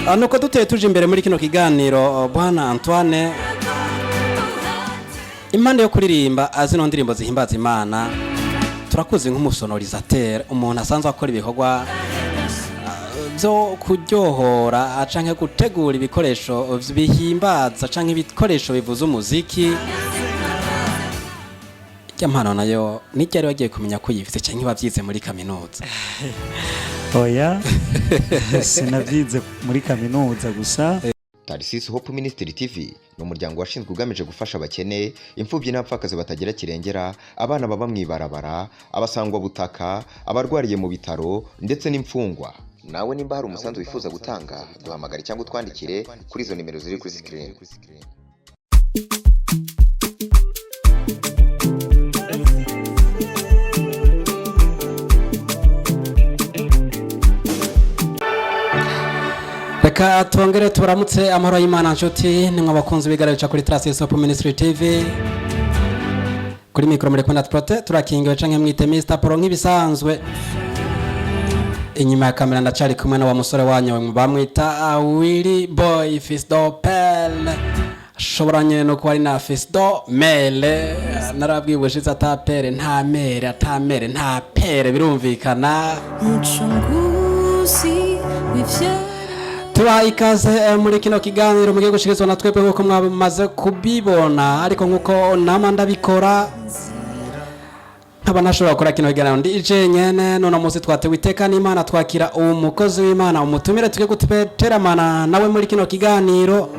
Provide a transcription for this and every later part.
Nuko duteye tuje imbere muri kino kiganiro, bwana Antoine, impande yo kuririmba zino ndirimbo zihimbaza Imana, turakuzi nk'umusonorisateur, umuntu asanzwe akora ibikorwa byo kuryohora canke gutegura ibikoresho bihimbaza canke ibikoresho bivuza umuziki. Irya mpano nayo ni ryari wagiye kumenya ko uyifise, canke wavyize muri kaminuza? Oya, sinabyize muri kaminuza gusa. Tarisisi Hope Ministry TV ni umuryango washinzwe ugamije gufasha abakene, imfubyi n'abapfakazi batagira kirengera, abana baba mu ibarabara, abasangwabutaka, abarwariye mu bitaro ndetse n'imfungwa. Nawe nimba hari umusanzu wifuza gutanga, duhamagare cyangwa utwandikire kuri izo nimero ziri kuri sikirini. Reka twongere turamutse amahoro y'Imana nshuti nimwe abakunzi bigaragaza kuri Trust Hope Ministry TV. Kuri mikoro muri kumwe na Prote turakingiwe canke mwite Mr Pro nk'ibisanzwe. Inyuma ya kamera ndacari kumwe na wa musore wanyu bamwita Willy Boy Fisdo Pel, ashobora nyene no kuba ari na Fisdo Mele. Narabwiwe ubushize ata pere nta mere, ata mere nta pere, birumvikana. Mucunguzi w'ivyaremwe. Tubaha ikaze muri kino kiganiro mugiye gushikirizwa na twebwe nk'uko mwamaze kubibona, ariko nk'uko nama ndabikora, nkaba ntashobora gukora kino kiganiro ndi jenyene. None munsi twatewe iteka n'Imana twakira umukozi w'Imana, umutumire tugiye guteramana nawe muri kino kiganiro.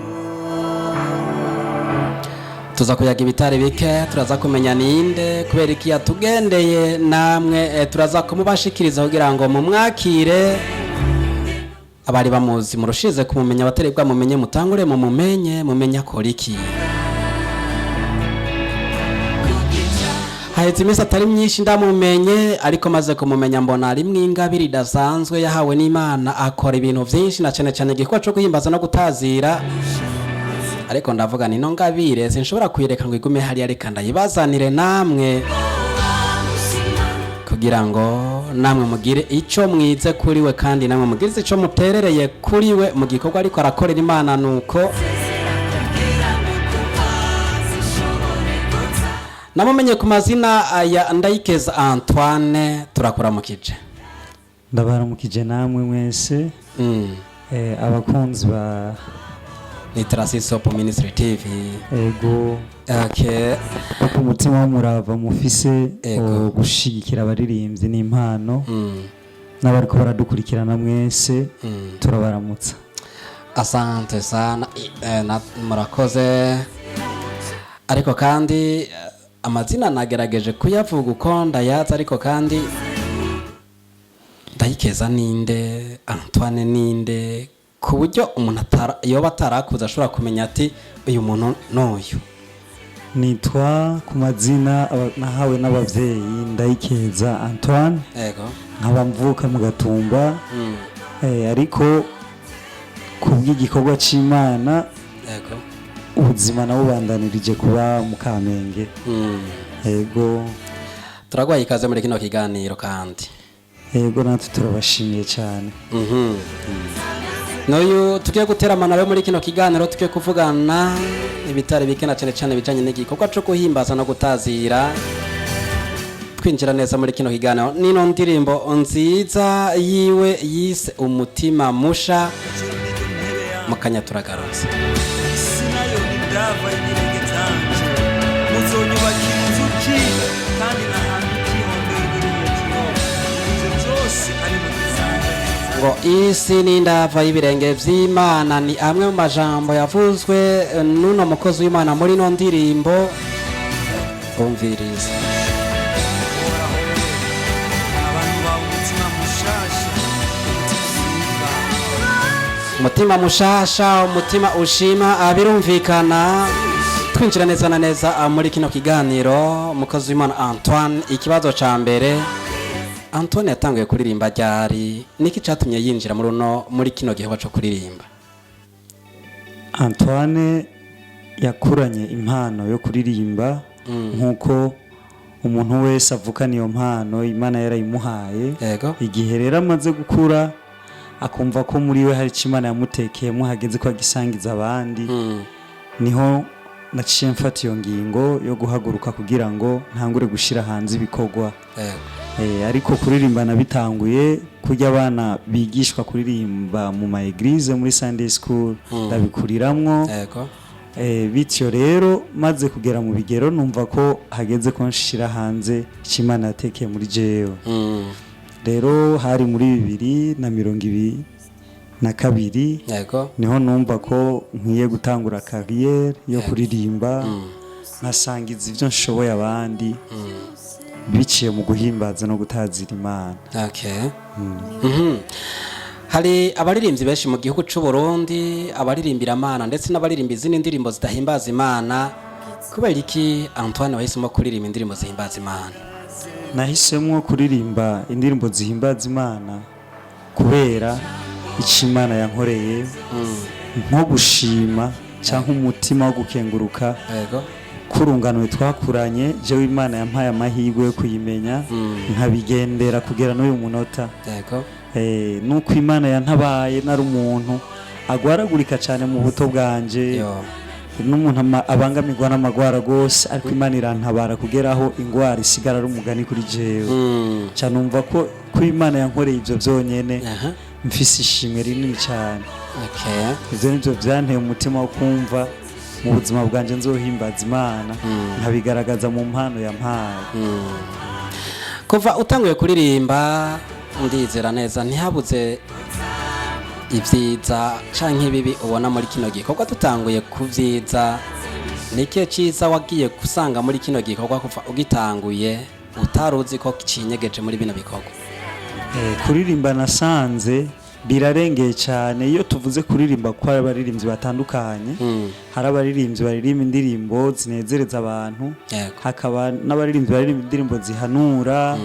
Tuza kuyaga ibitari bike, turaza kumenya ninde, kubera iki yatugendeye, namwe turaza kumubashikiriza kugira ngo mumwakire. Abari bamuzi murushize kumumenya, abatari bwamumenye mutangure mumumenye, mumenye akora iki. Haheze iminsi atari myinshi ndamumenye, ariko maze kumumenya mbona arimwo ingabire idasanzwe yahawe n'Imana. Akora ibintu vyinshi na cane cane igikorwa co guhimbaza no gutazira, ariko ndavuga nino ngabire sinshobora kuyireka ngo igume hariya, reka ndayibazanire namwe kugira ngo namwe mugire ico mwize kuri we, kandi namwe mugire ico muterereye kuri we mu gikorwa ariko arakorera Imana. Nuko namumenye ku mazina ya Ndayikeza Antoine. Turakuramukije. Ndabaramukije namwe mwese, abakunzi ba Ni Trasisi Hope Ministry TV. Ego. Okay. Ku mutima w'umurava mufise Ego. wo gushigikira abaririmbyi n'impano n'abariko baradukurikirana mwese, turabaramutsa. Asante sana. Murakoze. Ariko kandi amazina nagerageje kuyavuga uko ndayazi, ariko kandi Ndayikeza ninde, Antoine ninde, ku buryo umuntu yoba atarakuze ashobora kumenya ati uyu muntu n'uyu? Nitwa ku mazina nahawe n'abavyeyi Ndayikeza Antoine, nkaba mvuka mu Gatumba, ariko kubw'igikorwa c'Imana ubuzima nabubandanirije kuba mu Kamenge. Ego. Turaguhaye ikaze muri kino kiganiro kandi. Ego, natwe turabashimiye cyane. N'uyu tugiye guteramana rero muri kino kiganiro, tugiye kuvugana ibitari bike na cane cane bijanye n'igikorwa co guhimbaza no gutazira. Twinjira neza muri kino kiganiro nino ndirimbo nziza yiwe yise Umutima Musha. Mu kanya turagarutse. Isi nayo ni ndava y'ibirenge byanje. Muzonyubakira inzu ki, kandi nahantu kihondera uburuhukiro, ibyo byose ari mu bisanzwe? Ngo isi n'indava y'ibirenge vy'Imana ni amwe mu majambo yavuzwe n'uno mukozi w'Imana muri ino ndirimbo. Umviriza. Uhoraho we, abantu bawe umutima mushasha, umutima ushima. Umutima mushasha, umutima ushima. Birumvikana twinjira neza na neza muri kino kiganiro. Umukozi w'Imana Antoine, ikibazo ca mbere: Antoine yatanguye kuririmba ryari? Niki catumye yinjira muri uno muri kino gikorwa co kuririmba? Antoine yakuranye impano yo kuririmba nk'uko umuntu wese avukana iyo mpano, Imana yarayimuhaye. Igihe rero amaze gukura Akumva ko muri we hari icyo Imana yamutekeyemo, hageze ko agisangiza abandi. Niho naciye mfata iyo ngingo yo guhaguruka kugira ngo ntangure gushyira hanze ibikorwa. Ariko kuririmba nabitanguye kurya abana bigishwa kuririmba mu ma église, muri Sunday school, ndabikuriramwo. Bityo rero maze kugera mu bigero, numva ko hageze ko nshira hanze icyo Imana yatekeye muri jewe. Rero hari muri 2022, niho numva ko nkwiye gutangura carrière yo kuririmba, nkasangiza ibyo nshoboye abandi biciye mu guhimbaza no gutazira Imana. Okay. Hari abaririmbyi benshi mu gihugu c'u Burundi, abaririmbira Imana ndetse n'abaririmba izindi ndirimbo zidahimbaza Imana. Kubera iki, Antoine, wahisemo kuririmba indirimbo zihimbaza Imana? Nahisemo kuririmba indirimbo zihimbaza Imana kubera icyo Imana yankoreye, nko gushima cyangwa umutima wo gukenguruka kurunganwe twakuranye. Jewe Imana yampaye amahirwe yo kuyimenya, nkabigendera kugera n'uyu munota. Nuko Imana yantabaye, nari umuntu agwaragurika cyane mu buto bwanje, n'umuntu abangamirwa n'amagwara rwose, ariko Imana irantabara kugeraho ingwara isigara ari umugani kuri jewe. Cyane numva ko Imana yankoreye ibyo byonyene, mfise ishimwe rinini cyane. Ibyo nibyo byanteye umutima wo kumva mu buzima bwanjye nzohimbaza Imana, nkabigaragaza mu mpano yampaye. Kuva utanguye kuririmba, ndizera neza ntihabuze ibyiza canke ibibi ubona muri kino gikorwa. Dutanguye ku vyiza, ni ikihe ciza wagiye gusanga muri kino gikorwa kuva ugitanguye, utari uzi ko cinyegeje muri bino bikorwa? Kuririmba nasanze birarengeye cyane. Iyo tuvuze kuririmba, ko hari abaririmbyi batandukanye, hari abaririmbyi baririmba indirimbo zinezereza abantu, hakaba n'abaririmbyi baririmba indirimbo zihanura,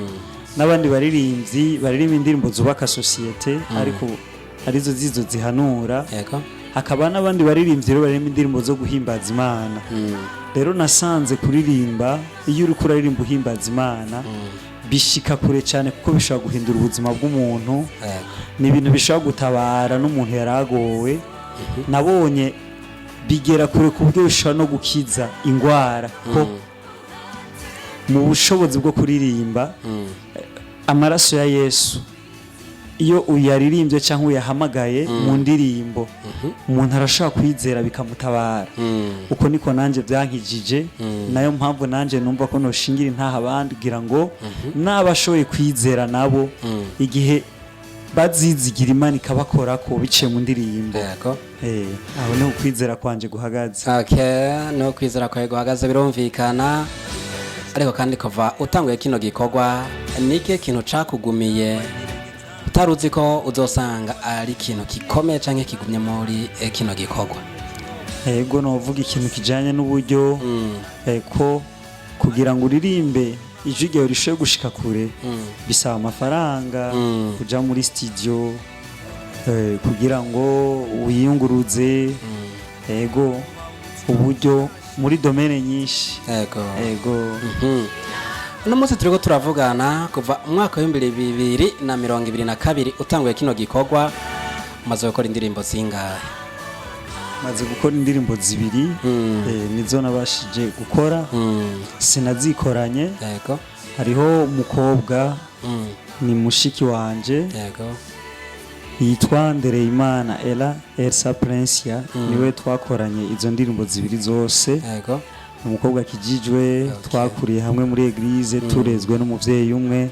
n'abandi baririmbyi baririmba indirimbo zubaka sosiyete, ariko arizo zizo zihanura, hakaba n'abandi baririmbyi rero baririmba indirimbo zo guhimbaza Imana. Rero nasanze kuririmba, iyo uriko uraririmba uhimbaza Imana, bishika kure cyane, kuko bishobora guhindura ubuzima bw'umuntu. Ni ibintu bishobora gutabara n'umuntu yaragowe. Nabonye bigera kure ku buryo bishobora no gukiza ingwara, ko mu bushobozi bwo kuririmba, amaraso ya Yesu, iyo uyaririmbye cyangwa uyahamagaye mu ndirimbo, umuntu arashobora kwizera bikamutabara. Uko niko nanjye byankijije. Nayo mpamvu nanjye numva ko noshingira intaha abandi, kugira ngo n'abashoboye kwizera nabo, igihe bazizigira Imana ikabakora ko biciye mu ndirimbo. Aho niho ukwizera kwanje guhagaze. Okay, no kwizera kwawe guhagaze birumvikana. Ariko kandi kuva utanguye kino gikorwa, ni ikihe kintu cakugumiye utari uzi ko uzosanga ari ikintu gikomeye canke kigumye muri kino gikorwa? Yego, novuga ikintu kijanye n'uburyo, ko kugira ngo uririmbe ijwi ryawe rishoboye gushika kure bisaba amafaranga, kuja muri studio, kugira ngo wiyunguruze. Yego, uburyo muri domaine nyinshi. Yego. Uno munsi turiko turavugana, kuva umwaka w'2022 utanguye kino gikorwa, umaze gukora indirimbo zingahe? Maze gukora indirimbo zibiri. Nizo nabashije gukora. Sinazikoranye. Hariho umukobwa, ni mushiki wanje, yitwa Ndereyimana Ella Elsa Prinsia, niwe twakoranye izo ndirimbo zibiri zose. Umukobwa akijijwe, twakuriye hamwe muri église, turezwe n'umuvyeyi umwe.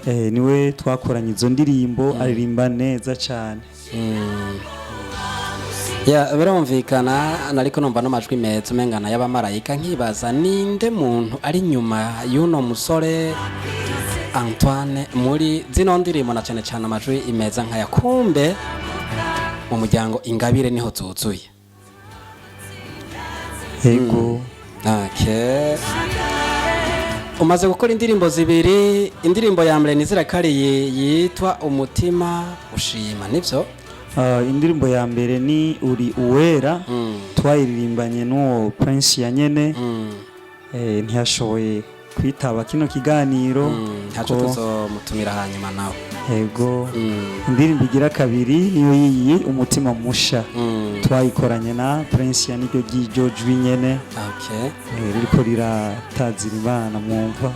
Niwe twakoranye izo ndirimbo, aririmba neza cyane. Ya, birumvikana. Nariko numva n'amajwi meza umengana y'abamarayika, nkibaza ninde muntu ari nyuma y'uno musore Antoine muri zino ndirimbo, na cyane cyane amajwi imeza nkaya. Kumbe mu muryango ingabire niho zuzuye. Yego. Okay. Umaze gukora indirimbo zibiri. Indirimbo ya mbere nizirakariye yitwa Umutima Ushima, nivyo? Indirimbo ya mbere ni Uri Uwera. Twayiririmbanye n'uwo Prince ya nyene. Ntiyashoboye kwitaba kino kiganiro. Ntaco tuzomutumira hanyuma nawe. Yego. Indirimbo igira kabiri niyo yiyi Umutima Musha, twayikoranye na Prince ya niryo ry'iryo jwi nyene. Ririko riratazira Imana mwumva.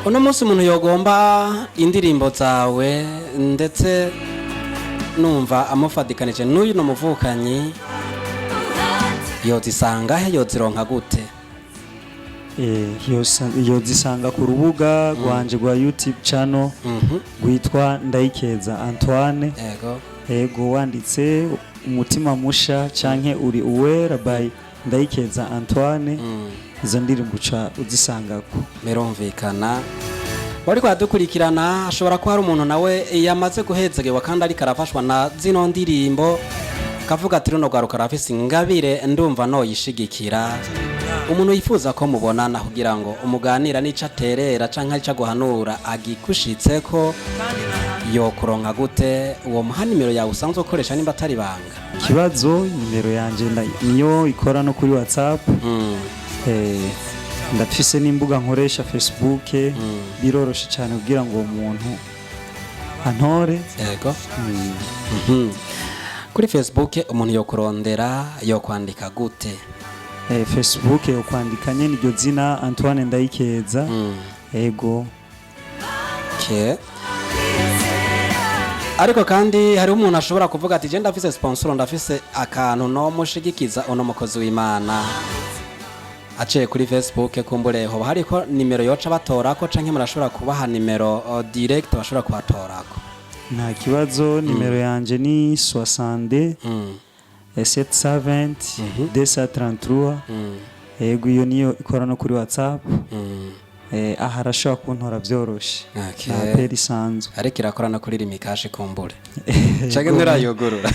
Uno munsi umuntu yogomba indirimbo zawe, ndetse numva amufadikanije n'uyu ni umuvukanyi, yozisanga he? Yozironka gute? Yozisanga ku rubuga rwanje rwa YouTube channel rwitwa Ndayikeza Antoine. Ego, wanditse Umutima Musha canke Uri Uwera by Ndayikeza Antoine, izo ndirimbo uca uzisangako. Birumvikana, wari kwadukurikirana ashobora kuba hari umuntu nawe yamaze guhezegerwa kandi ariko arafashwa na zino ndirimbo, akavuga ati runo rwaruka rurafise ingabire, ndumva noyishigikira. Umuntu yifuza ko mubonana kugira ngo umuganira n'ico aterera canke ico aguhanura agikushitseko, yokuronka gute? Uwo muha nimero yawe usanzwe ukoresha nimba atari banga. Ikibazo, nimero yanje niyo ikora no kuri WhatsApp. Ndafise n'imbuga nkoresha, Facebook. Biroroshe cyane kugira ngo uwo muntu antore. Yego. Kuri Facebook umuntu yokurondera yokwandika gute? Facebook yokwandika nyene iryo zina Antoine Ndayikeza. Ego. Okay. Ariko kandi hariho umuntu ashobora kuvuga ati je ndafise sponsor, ndafise akantu no mushigikiza uno mukozi w'Imana, aciye kuri Facebook kumbure hoba hariko nimero yoca batorako, canke murashobora kubaha nimero direct bashobora kubatorako? Nta kibazo, nimero yanje ni 62 720 233. Ego, iyo niyo ikora no kuri WhatsApp. Aha arashobora kuntora byoroshe. Nta peri isanzwe. Ariko irakora no kuri Lumicash kumbure, canke ntirayugurura?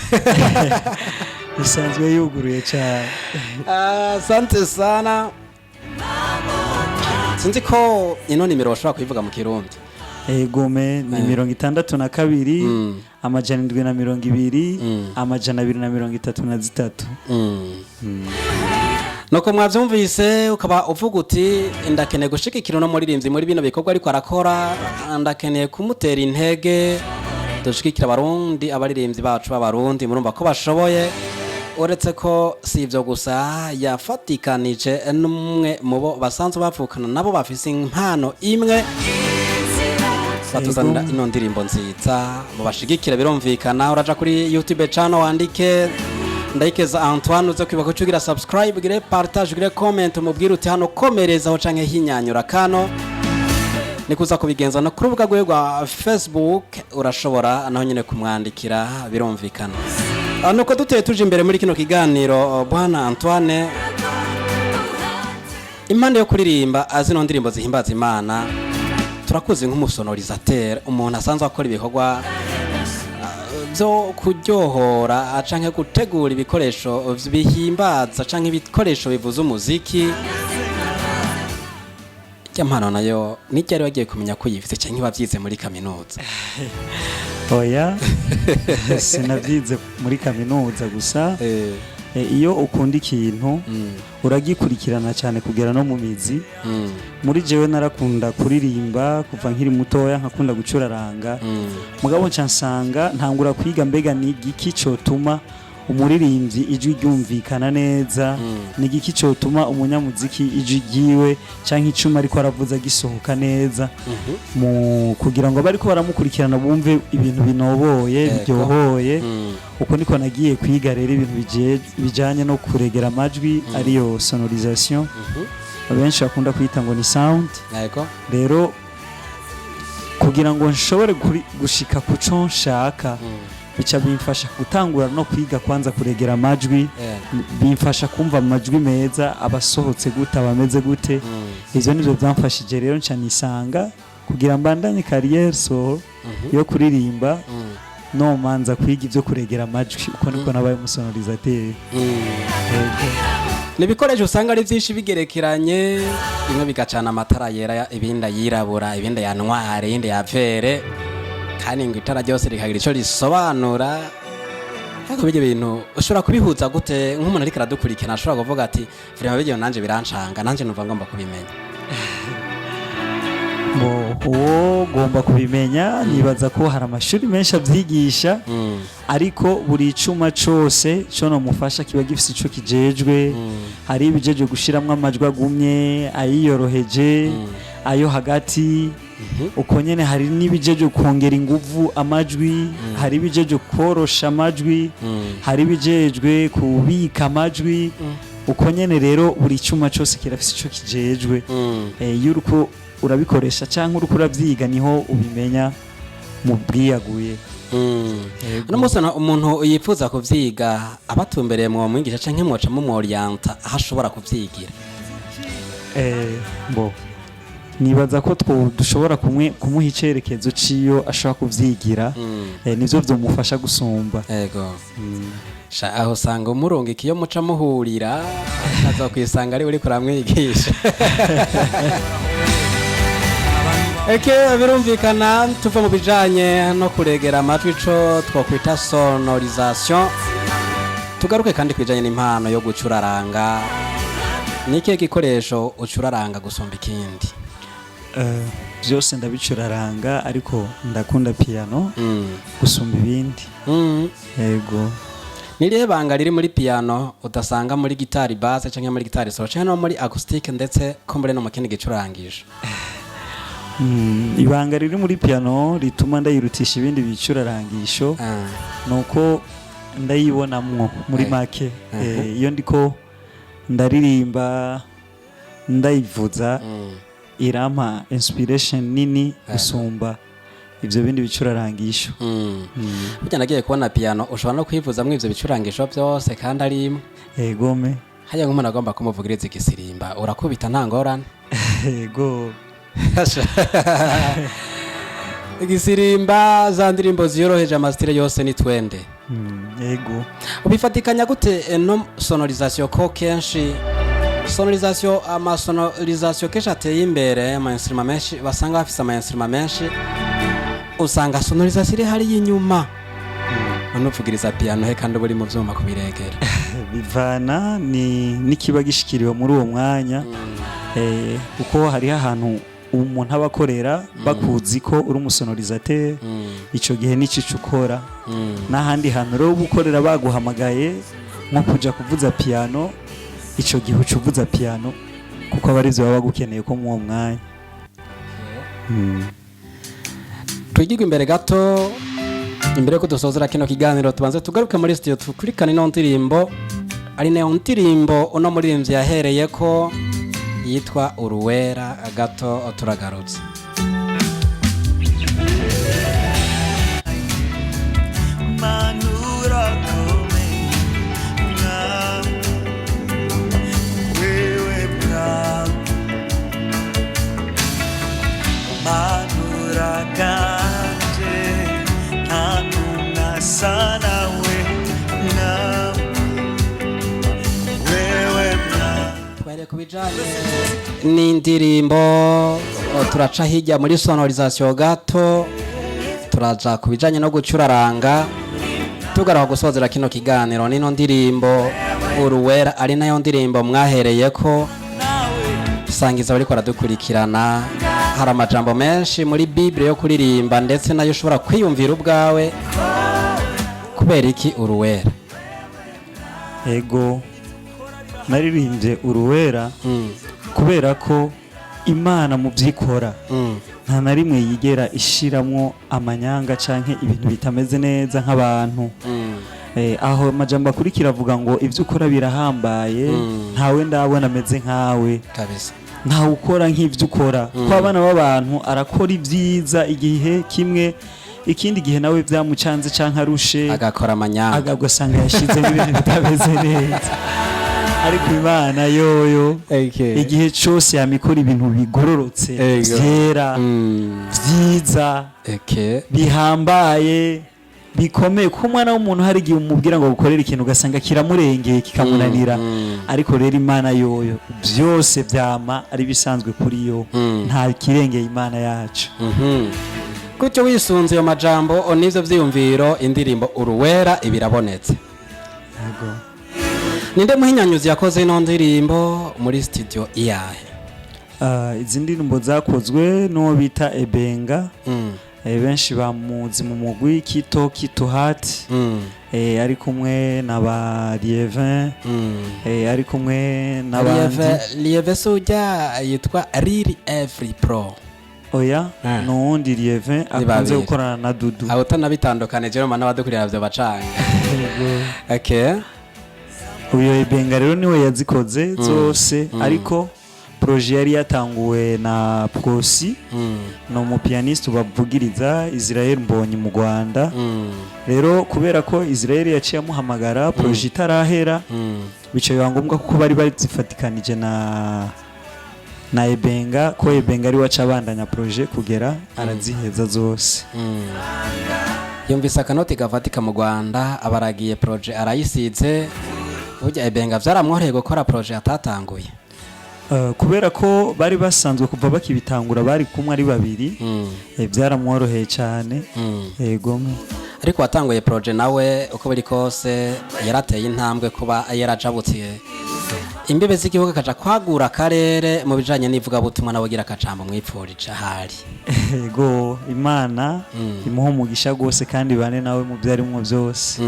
Isanzwe yuguruye cyane. Asante sana. Sinzi ko ino nimero bashobora kuyivuga mu Kirundi. Egome, ni 62 720 233. Nuko mwabyumvise, ukaba uvuga uti ndakeneye gushigikira uno muririmbyi muri bino bikorwa ariko arakora, ndakeneye kumutera intege, dushigikira Abarundi, abaririmbyi bacu b'Abarundi, murumva ko bashoboye. Uretse ko si ibyo gusa, yafatikanije n'umwe mu bo basanzwe bavukana, nabo bafise impano imwe, batuzanira ino ndirimbo nziza. Mubashigikira, birumvikana. Uraja kuri YouTube channel wandike Ndayikeza Antoine, uze kwibuka kuca ugira subscribe, ugire partage, ugire comment, umubwire uti hano komerezaho canke hinyanyura kano. Nikuza kubigenza no ku rubuga rwiwe rwa Facebook, urashobora naho nyine kumwandikira, birumvikana. Nuko duteye tuje imbere muri kino kiganiro, bwana Antoine, impande yo kuririmba zino ndirimbo zihimbaza Imana, turakuzi nk'umusonorisateri, umuntu asanzwe akora ibikorwa byo kuryohora canke gutegura ibikoresho bihimbaza canke ibikoresho bivuza umuziki. Irya mpano nayo n'iryari wagiye kumenya ko uyifite, canke wavyize muri kaminuza? Oya, sinabyize muri kaminuza gusa. Iyo ukunda ikintu uragikurikirana cyane kugera no mu mizi. Muri jewe narakunda kuririmba kuva nkiri mutoya, nkakunda gucuraranga. Mugabo nca nsanga ntangura kwiga mbega ni igiki cotuma umuririmbyi ijwi ryumvikana neza, ni igiki cotuma umunyamuziki ijwi ryiwe canke icuma ariko aravuza gisohoka neza, mu kugira ngo abariko baramukurikirana bumve ibintu binoboye, biryohoye. Uko niko nagiye kwiga rero ibintu bijanye no kuregera amajwi, ariyo sonorisation, benshi bakunda kwita ngo ni sound. Rero kugira ngo nshobore gushika ku co nshaka, bica bimfasha gutangura no kwiga kwanza kuregera amajwi. Bimfasha kumva amajwi meza abasohotse gute, abameze gute. Ivyo nivyo byamfashije. Rero nca nisanga kugira mbandanye carrière solo yo kuririmba, no manza kwiga ivyo kuregera amajwi. Uko niko nabaye umusonorisateri. Yego. Ni ibikoresho usanga ari byinshi bigerekeranye, bimwe bigacana amatara yera, ibindi ayirabura, ibindi ya noire, ibindi ya vere, kandi ngo itara ryose rikagira icyo risobanura. Ariko bijya bintu ushobora kubihuza gute nk'umuntu ariko aradukurikirana ashobora kuvuga ati vraiment bijya nanje birancanga, nanje numva ngomba kubimenya? Bo, uwo ugomba kubimenya, nibaza ko hari amashuri menshi abyigisha, ariko buri cuma cose co nomufasha kiba gifise ico kijejwe. Hari ibijejwe gushiramwo amajwi agumye, ayiyoroheje, ayo hagati, uko nyene. Hari n'ibijejwe kongera inguvu amajwi, hari ibijejwe korosha amajwi, hari ibijejwe kubika amajwi, uko nyene. Rero buri cuma cose kirafise ico kijejwe. Iyo uriko urabikoresha canke uriko uravyiga, niho ubimenya mu bwiyaguye. Uno munsi umuntu yifuza kuvyiga abatumbereye, mwo mwigisha canke mwoca mumworiyanta aho ashobora kuvyigira? Bo, nibaza ko dushobora kumuha icerekezo ciyo ashobora kuvyigira. Nivyo vyomufasha gusumba. Ego. Sha, aho usanga umurungika iyo muca muhurira, azokwisanga ari uriko uramwigisha. Eke, birumvikana, tuva mu bijanye no kuregera amatwi, ico twokwita sonorisation, tugaruke kandi ku bijanye n'impano yo gucuraranga. Ni ikihe gikoresho ucuraranga gusumba ikindi? Vyose ndabicuraranga, ariko ndakunda piano gusumba ibindi. Yego. Ni irihe banga riri muri piano udasanga muri gitari basse canke muri gitari solo canke no muri acoustique, ndetse ko mbere no mu kindi gicurangisho? Ibanga riri muri piano rituma ndayirutisha ibindi bicurarangisho nuko ndayibonamwo muri make. Iyo ndiko ndaririmba ndayivuza, irampa inspiration nini gusumba ivyo bindi bicurarangisho. Burya nagiye kubona piano ushobora no kwivuzamwo ivyo bicurangisho byose kandi ari imwe. Egome. Hajya nk'umuntu agomba kumuvugiriza igisirimba, urakubita nta ngorane? Ego. Igisirimba, za ndirimbo ziyoroheje, ama style yose ni twende. Ego. Ubifatikanya gute no sonorisation, ko kenshi sonorisation, ama sonorisation kenshi ateye imbere, ama instrument menshi basanga bafise ama instrument menshi, usanga sonorisation iri hariya inyuma? None uvugiriza piano he kandi uba uri mu vyuma kubiregera? Bivana ni n'ikiba gishikiriwe muri uwo mwanya, kuko hariho ahantu umuntu aba akorera bakuzi ko uri umu sonorisateur, ico gihe nico ico ukora, n'ahandi hantu rero uba ukorera baguhamagaye nko kuja kuvuza piano, ico gihe uca uvuza piano, kuko aba arivyo baba bagukeneye ko muri uwo mwanya. Twigirwe imbere gato imbere yuko dusozera kino kiganiro, tubanze tugaruke muri studio, tukurikane ino ndirimbo, ari nayo ndirimbo uno muririmbyi yahereye ko yitwa Uruwera. Gato turagarutse. Manura mwami, wewe mwami, manura kanje, nta n'umwe asa nawe, mwami, wewe mwami. Twahereye ku bijanye n'indirimbo, turaca hirya muri sonorisation gato, turaja ku bijanye no gucuraranga, tugaruka gusozera kino kiganiro n'ino ndirimbo Uruwera, ari nayo ndirimbo mwahereye ko. Sangiza bariko baradukurikirana. Hari amajambo menshi muri Bible yo kuririmba, ndetse nayo ushobora kwiyumvira ubwawe. Kubera iki Uruwera? Ego, naririmbye Uruwera kubera ko Imana mu byikora nta na rimwe yigera ishiramwo amanyanga canke ibintu bitameze neza nk'abantu. Aho amajambo akurikira avuga ngo ibyo ukora birahambaye, ntawe ndabona ameze nkawe, ntawe ukora nk'ibyo ukora, ko abana b'abantu arakora ibyiza igihe kimwe, ikindi gihe nawe byamucanze canke arushe, agakora amanyanga, ugasanga yashizemo ibintu bitameze neza. Ariko Imana yoyo igihe cyose yamikora ibintu bigororotse, byera, byiza, bihambaye, bikomeye, kuko umwana w'umuntu hari igihe umubwira ngo gukorere ikintu, ugasanga kiramurengeye, kikamunanira. Ariko rero Imana yoyo byose byama ari bisanzwe kuri yo. Nta kirengeye Imana yacu. Gutyo wisunze ayo majambo n'ivyo vyiyumviro, indirimbo Uruwera ibirabonetse. Yego. Ninde muhinyanyuzi yakoze ino ndirimbo, muri studio iyahe? Izi ndirimbo zakozwe n'uwo bita Ebenga. Benshi bamuzi mu mugwi Kito Kito Hati. Ari kumwe na ba Lievin. Ari kumwe n'abandi. Lieve se ujya yitwa Riri Every Pro? Oya. Ah. Ni uwundi Lievin akunze babiri. gukorana na Dudu. Abo utanabitandukanije rero n'abadukurira byo bacanga, okay. Uyo Ebenga rero niwe yazikoze zose, ariko projet yari yatanguwe na Prosi, ni umupianiste bavugiriza Israel Mbonyi mu Rwanda. Rero kubera ko Israel yaciye amuhamagara projet itarahera, bica biba ngombwa kuko bari bazifatikanije na Ebenga, ko Ebenga ari we aca abandanya projet kugera araziheza zose. Yumvise akanoti gafatika mu Rwanda, abaragiye, projet arayisize. Burya Ebenga vyaramworoheye gukora projet atatanguye. Kubera ko bari basanzwe kuva bakibitangura bari kumwe ari babiri, byaramworoheye cyane. Yego. Ariko watanguye projet nawe, uko biri kose yarateye intambwe kuba yarajabutse imbibe z'igihugu akaja kwagura akarere mu bijanye n'ivugabutumwa. Nawe ugira akajambo mwipfurije ahari. Yego, Imana imuha umugisha rwose kandi bane nawe mu byo arimwo byose.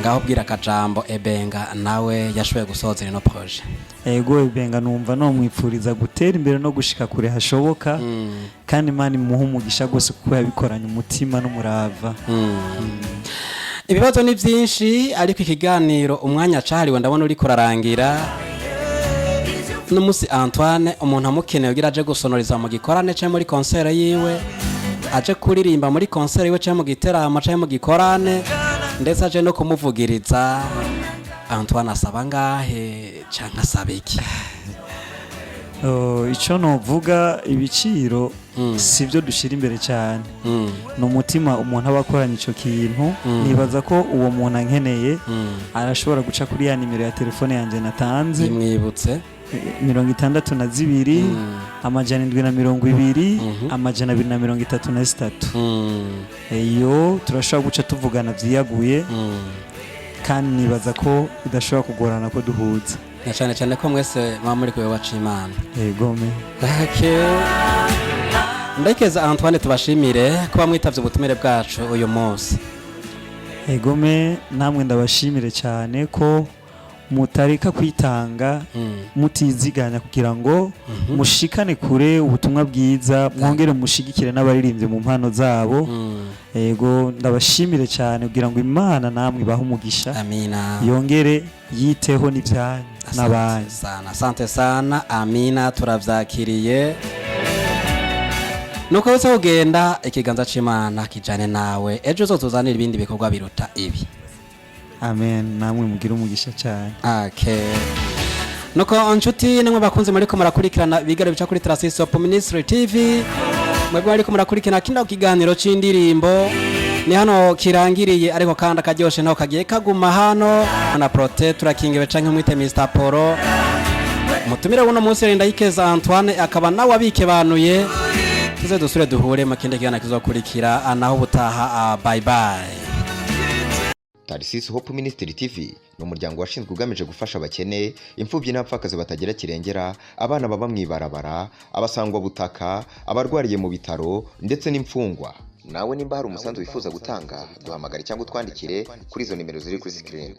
Ngaho bwira akajambo Ebenga, nawe yashoboye gusoza ino projet. Yego, Ebenga numva nomwipfuriza gutera imbere no gushika kure hashoboka, kandi Imana imuha umugisha rwose kuko yabikoranye umutima n'umurava. Ibibazo ni byinshi, ariko ikiganiro umwanya cahariwe ndabona uriko urarangira. N'umunsi Antoine umuntu amukeneye kugira aje gusonoriza mu gikorane canke muri concert yiwe, aje kuririmba muri concert yiwe canke mu giteramo canke mu gikorane, ndetse aje no kumuvugiriza, Antoine asaba ngahe canke asaba iki? Oh, ico novuga, ibiciro si byo dushyira imbere cyane, ni umutima umuntu aba akoranye ico kintu. Nibaza ko uwo muntu ankeneye arashobora guca kuri ya nimero ya telefone yanjye natanze. Imwibutse. 62 720 233. Iyo turashobora guca tuvugana byiyaguye, kandi nibaza ko bidashobora kugorana ko duhuza. Na cane cane ko mwese muba muri kuyoba c'Imana. Yego me. Okay. Ndakeza Antoine, tubashimire kuba mwitavye ubutumire bwacu uyu munsi. Yego me, namwe ndabashimire cyane ko mutareka kwitanga mutiziganya kugira ngo mushikane kure ubutumwa bwiza, mwongere mushigikire n'abaririmbyi mu mpano zabo. Yego, ndabashimire cyane kugira ngo Imana namwe ibahe umugisha, Amina. yongere yiteho n'ibyanyu n'abanyu. Asante sana, asante sana, amina, turavyakiriye. Nuko wese ugenda, ikiganza c'Imana kijane nawe, ejo uzotuzanira ibindi bikorwa biruta ibi. Amen, namwe mugire umugisha cyane. Okay. Nuko nshuti nimwe bakunze muriko murakurikirana ibiganiro bica kuri Tarasisi Hope Ministry TV, mwebwe muriko murakurikirana kino kiganiro c'indirimbo, ni hano kirangiriye, ariko kandi akaryoshe naho kagiye kaguma hano na Prote turakingiwe canke mwite Mr Poro. Mutumire wuno munsi renda Yikeza Antoine, akaba nawe abikebanuye. Tuze dusure duhure mu kindi kiganiro kizokurikira, naho ubutaha. Bye bye. Tarisisi Hope Ministry TV ni umuryango washinzwe ugamije gufasha abakene, imfubyi n'abapfakazi batagira kirengera, abana baba mu ibarabara, abasangwabutaka, abarwariye mu bitaro ndetse n'imfungwa. Nawe nimba hari umusanzu wifuza gutanga, duhamagare cyangwa utwandikire kuri izo nimero ziri kuri sikirini.